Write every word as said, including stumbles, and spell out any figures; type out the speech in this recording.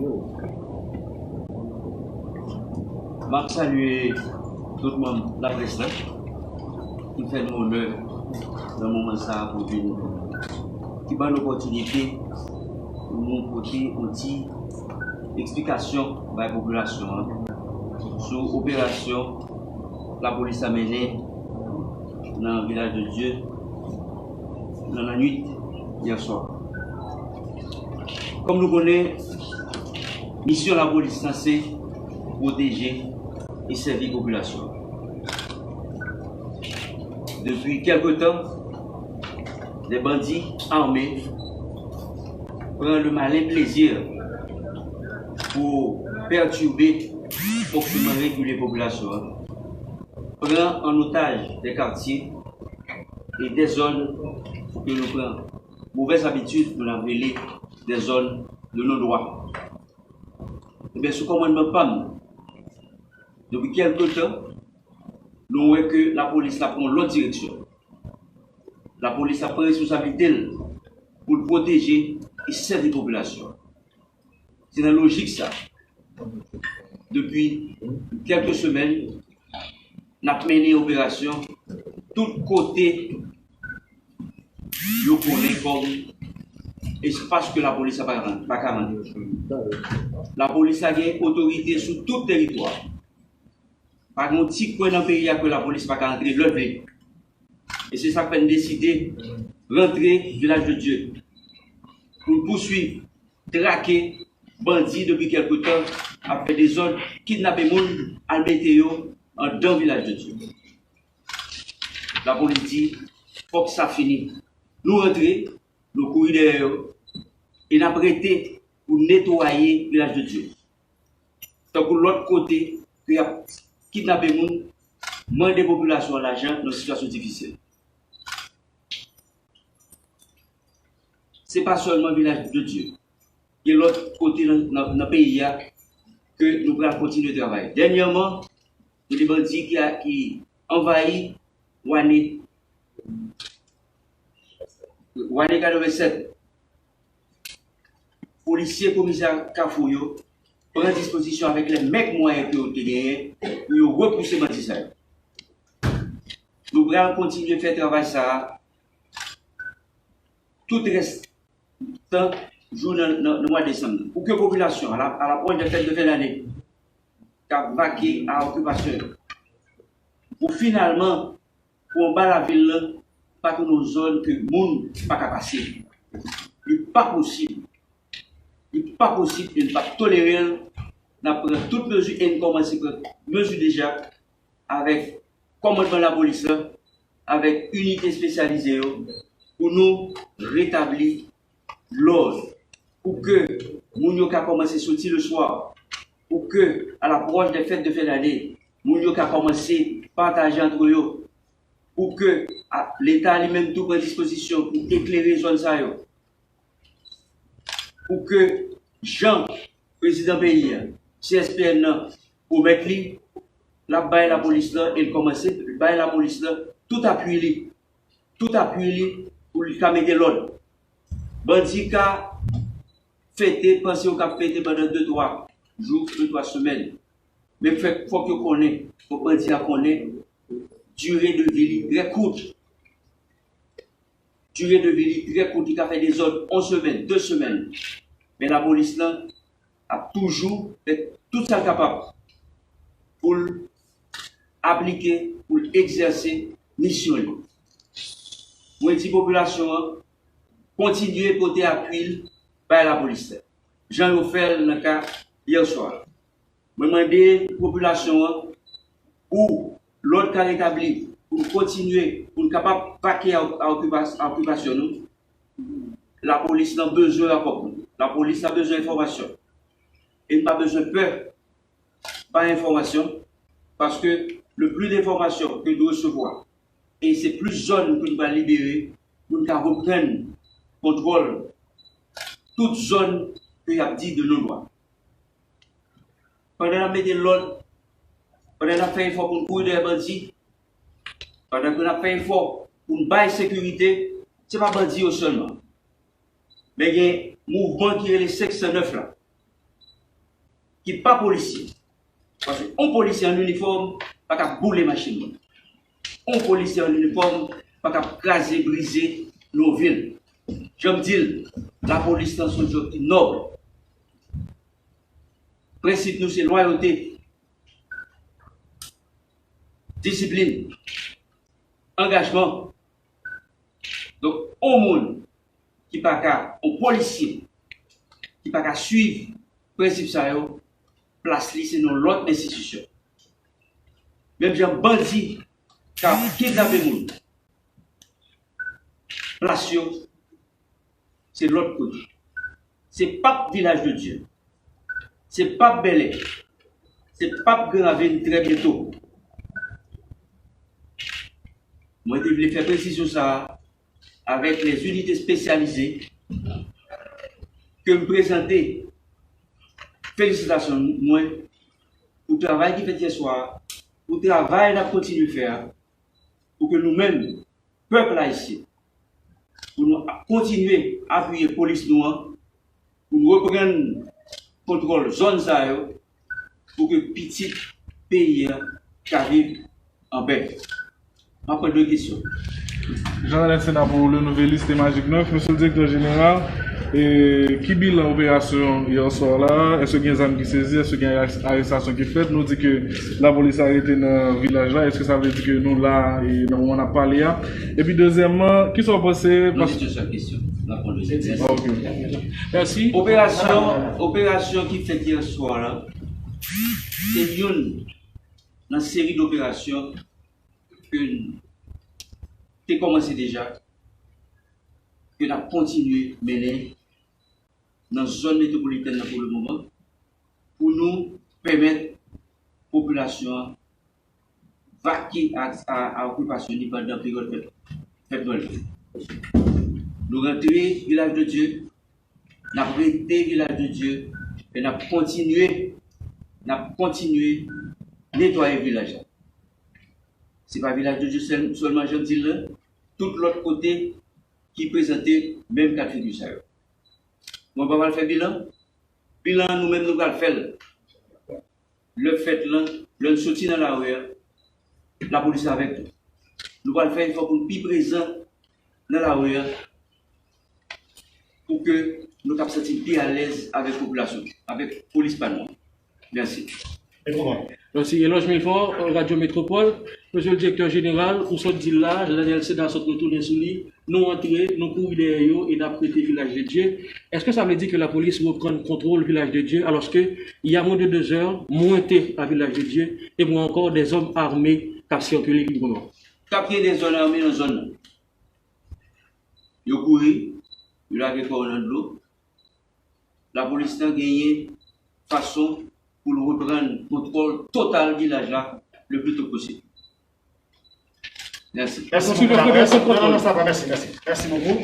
M ap salye tout manm laprès la ki fè nou onè nan moman sa a pou vin, ki ban n opòtinite pou nou pote yon ti eksplikasyon bay popilasyon an sou operasyon lapolis la mennen nan Vilaj de Dye nan lannwit yè swa. Kòm nou konnen, misyon lapolis lan se pwoteje e sèvi popilasyon an. Depi kèlke tan, des bandits armés pran le malin plaisir pou pètibe fonksyonman regilye popilasyon an, pran an otaj de katye e de zòn ke nou pran movèz abitid pou n ap rele de zòn de non dwa. Ebyen, sou kòmandman pa m, depi kèlke tan, nou wè ke lapolis la pran yon lòt direksyon. Lapolis la pran responsablite l pou l pwoteje e sèvi popilasyon an. Se nan lojik sa, depi kèlke semèn, n ap mennen operasyon tout kote yo konnen kòm espas ke lapolis la pa, pa ka rantre. Lapolis la gen otorite sou tout teritwa. Pa gen yon ti kwen nan peyi a ke lapolis pa ka rantre lè l vle. E se sa k fè n deside rantre Vilaj de Dye pou n pouswiv, trake bandi depi kèlke tan ap fè dezòd, kidnape moun, al mete yo anndan Vilaj de Dye. Lapolis di, fòk sa fini. Nou rantre, nou kouri dèyè yo, e n ap rete pou netwaye Vilaj de Dye. Tankou lòt kote ke y ap kidnape moun, mande popilasyon an lajan nan sitiyasyon difisil. Se pa sèlman Vilaj de Dye. Gen lòt kote nan, nan, nan peyi a ke nou pral kontinye travay. Dènyèman, gen de bandi ki, ki anvayi Wane, Wane katrevennsèt. Polisye komisè Kafou yo pran dispozisyon avèk lè mèg mwayen ke yo te genyen pou yo repouse bandi sa yo. Nou pral kontinye fè travay sa a tout rès tan jou nan, nan, nan mwa desanm nan. Pou ke popilasyon, a la, a la pwòch de fèt de fen dane, k ap vake a okipasyon yo, pou finalman pou anba lavil lan pa tounen yon zòn ke moun pa ka pase. Li pa posib. Li pa posib e n p ap tolere l. N ap pran tout mezi e n kòmanse pran mezi deja avèk kòmandman lapolis la, avèk inite espesyalize yo, pou nou retabli lòd, pou ke moun yo ka kòmanse soti le swa, pou ke, a la pwòch de fèt de fen dane, moun yo ka kòmanse pataje antre yo, pou ke, a, Leta li menm tou pran dispozisyon pou eklere zòn sa yo, pou ke jan prezidan peyi a, C S P N nan, pwomèt li, l ap bay lapolis lan, e l kòmanse bay lapolis lan tout apui li, tout apui li pou li ka mete lòd. Bandi ka fete, panse yo ka fete pandan de, twa jou, de, twa semèn. Men fè, fòk yo konnen, fòk bandi a konnen, dire de vi li trè kout. Dire de vi li trè kout, li ka fè dezòd yon semèn, de semèn. Men lapolis lan ap toujou fè tout sa l kapab pou l aplike, pou l egzèse misyon li. Mwen di popilasyon an, kontinye pote apui l bay lapolis la, jan yo fè l nan ka yè swa. Mwen mande popilasyon an pou lòd ka retabli, pou n kontinye, pou n kapab vake a, a okipas-, a okipasyon nou. Lapolis lan bezwen rapò pou nou. Lapolis la bezwen enfòmasyon. E n pa bezwen pè bay enfòmasyon, paske le plus d'informations que nou resevwa, e se plis zòn ke nou pral libere, pou n ka reprann kontwòl tout zòn ke y ap di de non dwa. Pandan n ap mete lòd, pandan n ap fè efò pou n kouri dèyè bandi, pandan ke n ap fè efò pou n bay sekirite, se pa bandi yo sèlman. Men gen mouvman ki rele senk san nèf la. ki pa polisye. Paske yon polisye an inifòm pa ka boule machin moun. Yon polisye an inifòm pa ka kraze, brize yon vil. Jan m di l, lapolis lan se yon djòb ki nòb. Prensip nou se lwayote, disiplin, angajman. Donk, yon moun ki pa ka, yon polisye ki pa ka swiv prensip sa yo, plas li se nan lòt enstitisyon. Menm jan bandi ka kidnape moun, plas yo se lòt kote. Se p ap Vilaj de Dye. Se p ap Bèlè. Se p ap Gran Ravin trè byento. Mwen te vle fè presizyon sa a avèk lèzinite espesyalize ke m prezante felisitasyon mwen pou travay ki fèt yè swa a, pou travay n ap kontinye fè a, pou ke nou menm, pèp ayisyen, pou nou ap kontinye apiye polis nou an, pou nou reprann kontwòl zòn sa yo, pou ke pitit peyi a ka viv anpè. M ap pran de kesyon. Jean Alex Sénat pou Le Nouvelliste e Magic neuf. Mesye le Direktè Jeneral, e, ki bilan operasyon yè swa la? Èske gen zam ki sezi? Èske gen arès-, arestasyon ki fèt? Nou di ke lapolis arete nan vilaj la. Èske sa vle di ke nou la, e, nan moman n ap pale a? Epi dezyèmman, kisa w panse? Non, se yon sèl kesyon. N ap pran dezyèm. Ah, ok. Mèsi. Operasyon, operasyon ki fèt yè swa la, se youn nan seri doperasyon ke n te kòmanse deja, ke n ap kontinye mennen nan zòn metwopolitèn nan pou le moman, pou nou pèmèt popilasyon an vake a, a, a okipasyon li pandan peryòd fèt, fèt Nwèl la. Nou rantre Vilaj de Dye, n ap rete Vilaj de Dye, e n ap kontinye, n ap kontinye netwaye vilaj la. Se pa Vilaj de Dye sèl-, sèlman, jan m di l lan, tout lòt kote ki prezante menm ka figi sa yo. Mwen pa pral fè bilan. Bilan an, nou menm, nou pral fè l. Lè fèt lan, lè n soti nan lari a, lapolis avèk nou. Nou pral fè efò pou n pi prezan nan lari a, pou ke nou kab santi n pi alèz avèk popilasyon, avèk polis pa nou an. Mèsi. Mèsi. Elòj Milfò, Radyo Metwopòl. Mesye le Direktè Jeneral, ou sot di l la, Jean Daniel Sénat sot retounen sou li. Nou antre, nou kouri dèyè yo e n ap rete Vilaj de Dye. Èske sa vle di ke lapolis reprann kontwòl Vilaj de Dye, alòske il y a moins de deux heures, mwen te a Vilaj de Dye, e mwen ankò, dè zòm ame t ap sikile libreman? T ap gen dè zòm ame nan zòn nan. Yo kouri, yo lage kò yo nan dlo. Lapolis lan genyen fason pou l reprann kontwòl total vilaj la le pli to posib. Mèsi. Mèsi bokou. Non, non, non, sa va, mèsi, mèsi. Mèsi bokou.